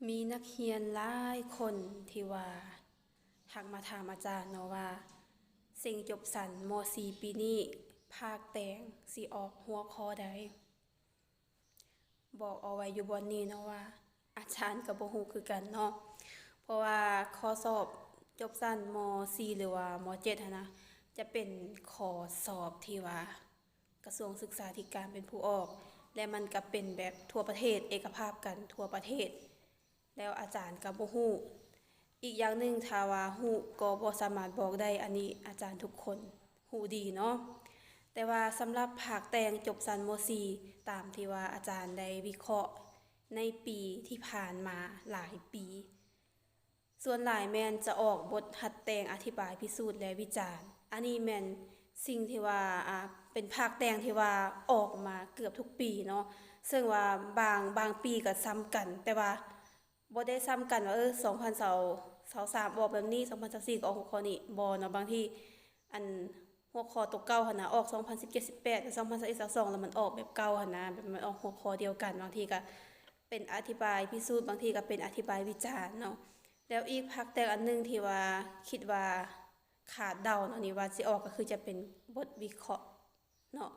ມີນັກຮຽນຫຼາຍຄົນທີ່ວ່າທັກມາຖາມອາຈານເນາະວ່າ ເສັງຈົບຊັ້ນ ມໍສີ່ ປີນີ້ ພາກແຕ່ງຊິອອກຫົວຂໍ້ໃດ? ບອກເອົາໄວ້ຢູ່ບ່ອນນີ້ເນາະວ່າ ອາຈານກໍບໍ່ຮູ້ຄືກັນເນາະ ເພາະວ່າຂໍ້ສອບຈົບຊັ້ນ ມໍສີ່ ຫຼືວ່າ ມໍເຈັດ ຫັ້ນນະ ຈະເປັນຂໍ້ສອບທີ່ວ່າ ກະຊວງສຶກສາທິການເປັນຜູ້ອອກ ແລະ ມັນກະເປັນແບບທົ່ວປະເທດ ເອກະພາບກັນທົ່ວປະເທດ ແລ້ວອາຈານກະບໍ່ຮູ້. ອີກຢ່າງໜຶ່ງ ຖ້າວ່າຮູ້ກໍບໍ່ສາມາດບອກໄດ້ ອັນນີ້ອາຈານທຸກຄົນຮູ້ດີເນາະ. ແຕ່ວ່າສຳລັບພາກແຕ່ງຈົບຊັ້ນ ມໍສີ່ ຕາມທີ່ວ່າອາຈານໄດ້ວິເຄາະໃນປີທີ່ຜ່ານມາຫຼາຍປີ ສ່ວນຫຼາຍແມ່ນຈະອອກບົດຫັດແຕ່ງອະທິບາຍພິສູດ ແລະ ວິຈານ. ອັນນີ້ແມ່ນສິ່ງທີ່ວ່າ ອ່າ ເປັນພາກແຕ່ງທີ່ວ່າອອກມາເກືອບທຸກປີເນາະ ເຊິ່ງວ່າບາງ ບາງປີກໍຊ້ຳກັນ ແຕ່ວ່າບໍ່ໄດ້ຊ້ຳກັນວ່າ ເອີ ສອງພັນຊາວສາມອອກແບບນີ້ ສອງພັນຊາວສີ່ກໍອອກຫົວຂໍ້ນີ້ ບໍ່ເນາະ. ບາງທີ ອັນ ຫົວຂໍ້ໂຕເກົ່າຫັ້ນນະ ອອກສອງພັນສິບເຈັດສິບແປດ ແລະ ສອງພັນຊາວເອັດຊາວສອງ ແລ້ວມັນອອກແບບເກົ່າຫັ້ນນະ ແບບມັນອອກຫົວຂໍ້ດຽວກັນ ບາງທີກໍເປັນອະທິບາຍພິສູດ ບາງທີກໍເປັນອະທິບາຍວິຈານເນາະ. ແລ້ວອີກພາກແຕ່ງອັນໜຶ່ງທີ່ວ່າຄິດວ່າຄາດເດົາເນາະ ນີ້ວ່າຊິອອກກໍຄືຈະເປັນບົດວິເຄາະເນາະ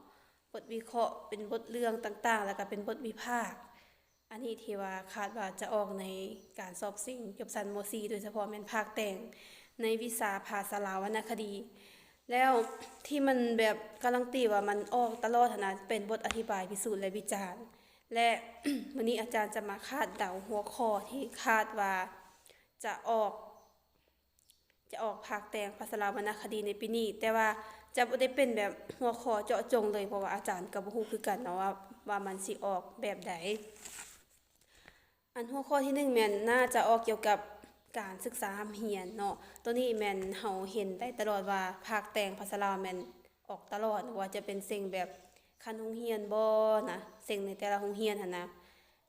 ບົດວິເຄາະ ເປັນບົດເລື່ອງຕ່າງໆ ແລ້ວກໍເປັນບົດວິພາກ. ອັນນີ້ທີ່ວ່າຄາດວ່າຈະອອກໃນການສອບເສັງຈົບຊັ້ນ ມໍສີ່ ໂດຍສະເພາະແມ່ນພາກແຕ່ງໃນວິຊາພາສາລາວວັນນະຄະດີ ແລ້ວທີ່ມັນແບບກາຣັນຕີວ່າມັນອອກຕະຫຼອດຫັ້ນນະ ເປັນບົດອະທິບາຍພິສູດ ແລະ ວິຈານ ແລະ ມື້ນີ້ອາຈານຈະມາຄາດເດົາຫົວຂໍ້ທີ່ຄາດວ່າຈະອອກ ຈະອອກພາກແຕ່ງພາສາລາວວັນນະຄະດີໃນປີນີ້ ແຕ່ວ່າຈະບໍ່ໄດ້ເປັນແບບຫົວຂໍ້ເຈາະຈົງເລີຍ ເພາະວ່າອາຈານກໍບໍ່ຮູ້ຄືກັນເນາະວ່າ ວ່າມັນຊິອອກແບບໃດ. ອັນຫົວຂໍ້ທີໜຶ່ງແມ່ນໜ້າຈະອອກກ່ຽວກັບການສຶກສາຮ່ຳຮຽນເນາະ ໂຕນີ້ແມ່ນເຮົາເຫັນໄດ້ຕະຫຼອດວ່າພາກແຕ່ງພາສາລາວແມ່ນອອກຕະຫຼອດ ບໍ່ວ່າຈະເປັນເສັງແບບຂັ້ນໂຮງຮຽນບໍນະ ເສັງໃນແຕ່ລະໂຮງຮຽນຫັ້ນນະ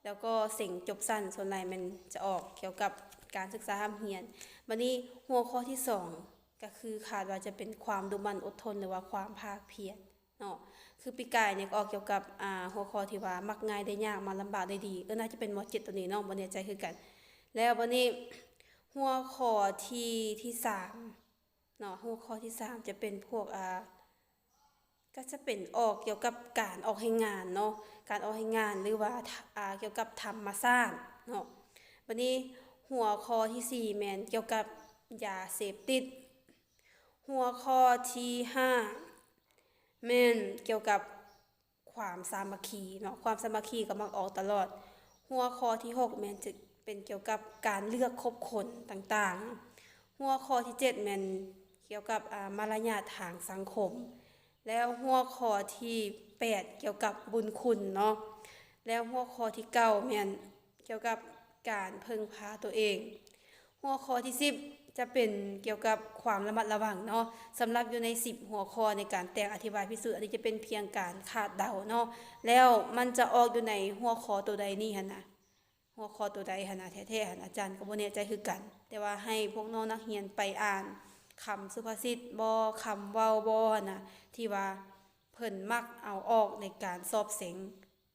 ແລ້ວກໍເສັງຈົບຊັ້ນ ສ່ວນຫຼາຍແມ່ນຈະອອກກ່ຽວກັບການສຶກສາຮ່ຳຮຽນ. ບັດນີ້ຫົວຂໍ້ທີສອງ ກໍຄືຄາດວ່າຈະເປັນຄວາມດຸໝັ່ນອົດທົນ ຫຼືວ່າຄວາມພາກພຽນເນາະ ຄືປີກາຍນີ້ກໍອອກກ່ຽວກັບ ອ່າ ຫົວຂໍ້ທີ່ວ່າມັກງ່າຍໄດ້ຍາກ ມັກລຳບາກໄດ້ດີ ເອີ ໜ້າຈະເປັນ ມໍເຈັດ ໂຕນີ້ເນາະ ບໍ່ແນ່ໃຈຄືກັນ. ແລ້ວບັດນີ້ຫົວຂໍ້ທີ ທີສາມເນາະ ຫົວຂໍ້ທີສາມຈະເປັນພວກ ອ່າ ກໍຈະເປັນອອກກ່ຽວກັບການອອກແຮງງານເນາະ ການອອກແຮງງານ ຫຼືວ່າ ອ່າ ກ່ຽວກັບທຳມະຊາດເນາະ. ບັດນີ້ຫົວຂໍ້ທີສີ່ແມ່ນກ່ຽວກັບຢາເສບຕິດ. ຫົວຂໍ້ທີຫ້າແມ່ນກ່ຽວກັບຄວາມສາມັກຄີເນາະ ຄວາມສາມັກຄີກໍມັກອອກຕະຫຼອດ. ຫົວຂໍ້ທີຫົກແມ່ນຈະເປັນກ່ຽວກັບການເລືອກຄົບຄົນຕ່າງໆ. ຫົວຂໍ້ທີເຈັດແມ່ນກ່ຽວກັບ ອ່າ ມາລະຍາດທາງສັງຄົມ ແລ້ວຫົວຂໍ້ທີແປດກ່ຽວກັບບຸນຄຸນເນາະ ແລ້ວຫົວຂໍ້ທີເກົ້າແມ່ນກ່ຽວກັບການເພິ່ງພາຕົວເອງ. ຫົວຂໍ້ທີສິບຈະເປັນກ່ຽວກັບຄວາມລະມັດລະວັງເນາະ. ສຳລັບຢູ່ໃນສິບຫົວຂໍ້ໃນການແຕ່ງອະທິບາຍພິສູດ ອັນນີ້ຈະເປັນພຽງການຄາດເດົາເນາະ ແລ້ວມັນຈະອອກຢູ່ໃນຫົວຂໍ້ໂຕໃດນີ້ຫັ້ນນະ ຫົວຂໍ້ໂຕໃດຫັ້ນນະ ແທ້ໆຫັ້ນ ອາຈານກໍບໍ່ແນ່ໃຈຄືກັນ ແຕ່ວ່າໃຫ້ພວກນ້ອງນັກຮຽນໄປອ່ານຄຳສຸພາສິດບໍ ຄຳເວົ້າບໍຫັ້ນນະ ທີ່ວ່າເພິ່ນມັກເອົາອອກໃນການສອບເສັງ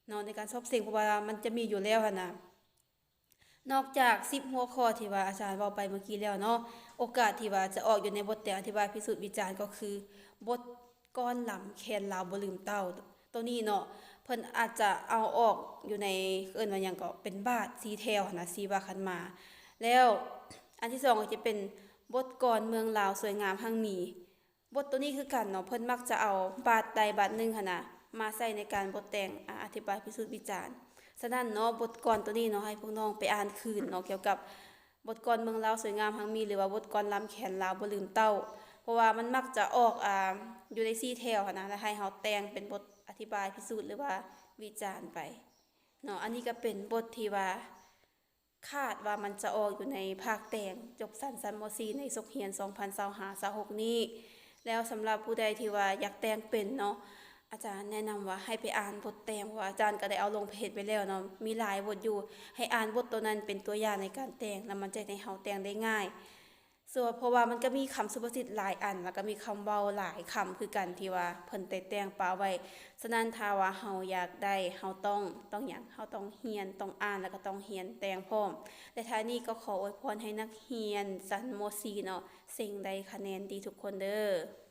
ເນາະ ໃນການສອບເສັງ ເພາະວ່າມັນຈະມີຢູ່ແລ້ວຫັ້ນນະ. ນອກຈາກສິບຫົວຂໍ້ທີ່ວ່າອາຈານເວົ້າໄປເມື່ອກີ້ແລ້ວເນາະ ໂອກາດທີ່ວ່າຈະອອກຢູ່ໃນບົດແຕ່ງອະທິບາຍພິສູດວິຈານ ກໍຄືບົດກອນລຳແຄນລາວບໍ່ລືມເຕົ້າ ໂຕນີ້ເນາະ ເພິ່ນອາດຈະເອົາອອກຢູ່ໃນ ເອີ້ນວ່າຫຍັງເກາະ ເປັນບາດສີ່ແຖວຫັ້ນນະ ສີ່ວ່າຄັນມາ. ແລ້ວອັນທີສອງກໍຈະເປັນບົດກອນເມືອງລາວສວຍງາມຮັ່ງມີ. ບົດໂຕນີ້ຄືກັນເນາະ ເພິ່ນມັກຈະເອົາບາດໃດບາດໜຶ່ງຫັ້ນນະ ມາໃສ່ໃນການບົດແຕ່ງ ອາ ອະທິບາຍພິສູດວິຈານ. ສະນັ້ນເນາະ ບົດກອນໂຕນີ້ເນາະ ໃຫ້ພວກນ້ອງໄປອ່ານຄືນເນາະ ກ່ຽວກັບບົດກອນເມືອງລາວສວຍງາມຮັ່ງມີ ຫຼືວ່າບົດກອນລຳແຄນລາວບໍ່ລືມເຕົ້າ ເພາະວ່າມັນມັກຈະອອກ ອາ ຢູ່ໃນສີ່ແຖວຫັ້ນນະ ແລ້ວໃຫ້ເຮົາແຕ່ງເປັນບົດອະທິບາຍພິສູດ ຫຼືວ່າວິຈານໄປເນາະ. ອັນນີ້ກໍເປັນບົດທີ່ວ່າ ຄາດວ່າມັນຈະອອກຢູ່ໃນພາກແຕ່ງຈົບຊັ້ນຊັ້ນ ມໍສີ່ ໃນສົກຮຽນສອງພັນຊາວຫ້າ ຊາວຫົກນີ້. ແລ້ວສຳລັບຜູ້ໃດທີ່ວ່າຢາກແຕ່ງເປັນເນາະ ອາຈານແນະນຳວ່າໃຫ້ໄປອ່ານບົດແຕ່ງ ເພາະວ່າອາຈານກໍໄດ້ເອົາລົງເພຈໄວ້ແລ້ວເນາະ ມີຫຼາຍບົດຢູ່ ໃຫ້ອ່ານບົດໂຕນັ້ນເປັນຕົວຢ່າງໃນການແຕ່ງ ແລ້ວມັນຈະເຮັດໃຫ້ເຮົາແຕ່ງໄດ້ງ່າຍ. ສ່ວນ ເພາະວ່າມັນກໍມີຄຳສຸພາສິດຫຼາຍອັນ ແລ້ວກໍມີຄຳເວົ້າຫຼາຍຄຳຄືກັນ ທີ່ວ່າເພິ່ນໄດ້ແຕ່ງປະໄວ້. ສະນັ້ນ ຖ້າວ່າເຮົາຢາກໄດ້ ເຮົາຕ້ອງ ຕ້ອງຫຍັງ? ເຮົາຕ້ອງຮຽນ, ຕ້ອງອ່ານ ແລ້ວກໍຕ້ອງຮຽນແຕ່ງພ້ອມ. ແລະ ທ້າຍນີ້ກໍຂໍອວຍພອນໃຫ້ນັກຮຽນຊັ້ນ ມໍສີ່ ເນາະ ເສັງໄດ້ຄະແນນດີທຸກຄົນເດີ້.